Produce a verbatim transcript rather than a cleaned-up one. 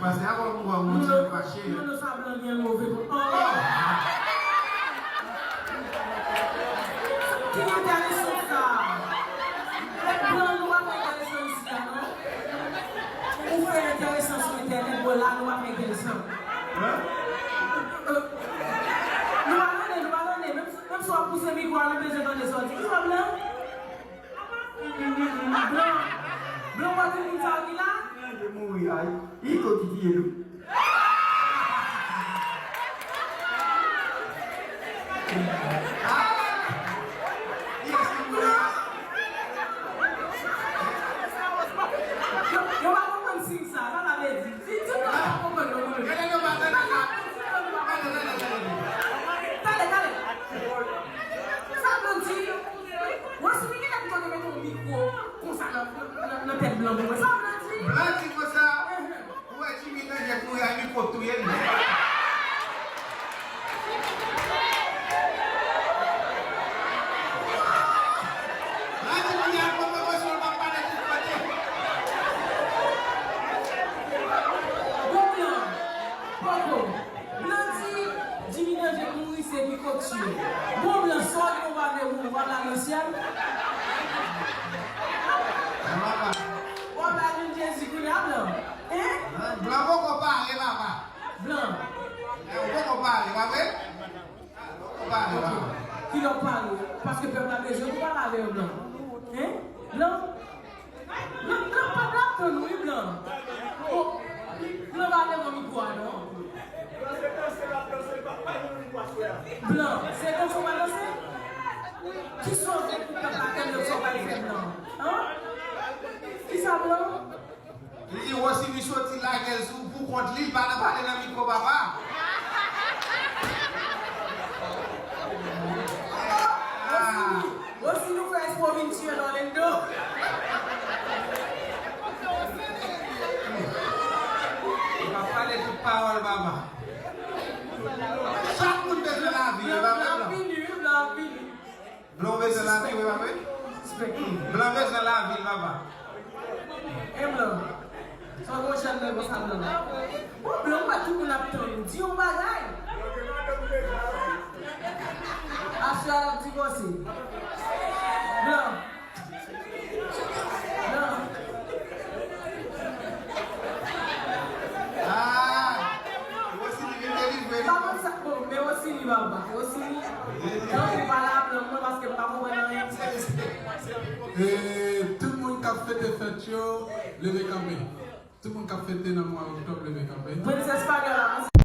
Pase a, bon, bon, bon, ti fache. Non, non, sa blan gen move pou. Oh! Ki entèresan sa? Lè blan nou pa fè entèresan isi a, non? Ou fè entèresan sou entènèt, bon, la nou pa fè entèresan. Hein? Euh, nou pa tande, nou pa tande. Menm, menm si w ap pouse mikwo a, nou bezwen tande sa w di. Ki sa blan? Blan, blan, w ap di moun sa ki la? Li mouri a, li ko ki tiye nou. Ah! Kiyès ki mouri a? Yo, yo pa konprann siy sa, sa sa vle di. Di, di, yo pa konprann non, non. Gade, non, pa, tande sa. Tande, tande, tande. Tande, tande. Sa vle di, Wesini genlè pito te mete yon mikwo konsa nan, nan, nan, nan tèt blan pou mwen. Sa blan di? Blan di konsa, ou wè Jimmy Danje kouri a mikwo touye l. Blan di kounye a pran pwopozisyon l p ap pale tout kote. Bon blan, poko. Blan di, Jimmy Danje mouri se mikwo k tiye l. Bon blan, sa w di w pa vle mouri, w pa vle al nan syèl? Ou pa vle al jwenn Jezi kounye a blan? Hein? Blan poko pare, papa. Blan. Ou poko pare, pa vre? Ou poko pare, papa. Kilè w pare? Paske pèp la bezwen pou pale avè yo blan. Hein? Blan? Blan, blan, blan, blan, tann wi, blan. O, blan pa devan mikwo a, non. Blan, se konsa w pral danse? Kisa w vle pou pèp la tande sa w pral fè blan? Hein? Kisa blan? Li di Wosini soti lage l sou pou kont li, l pa nan pale nan mikwo, papa. Ah. Wosini, Wosini, ou fè espwa w vin tiye l Orlando. Ou pa pale tout pawòl, papa. Chak moun bezwen lavi, papa. Blan ap vini, wi, blan ap vini. Blan bezwen lavi, wi, pa vre? Blan bezwen lavi, papa. E blan. Sa w gon jèn nèg konsa blan la? Bon, blan, ou wè tout moun ap tann ou. Di yon bagay. Aswè a l ap divòse. Blan. Blan. Ah! Wosini vin delivre li. Pa konn sa, bon, men Wosini papa. Wosini, tanpri pa la blan mwen paske m pa konprann anyen. E, tout moun k ap fete fèt yo, leve kanpe. Tout moun k ap fete nan mwa oktòb, leve kanpe. Princess Fabiola,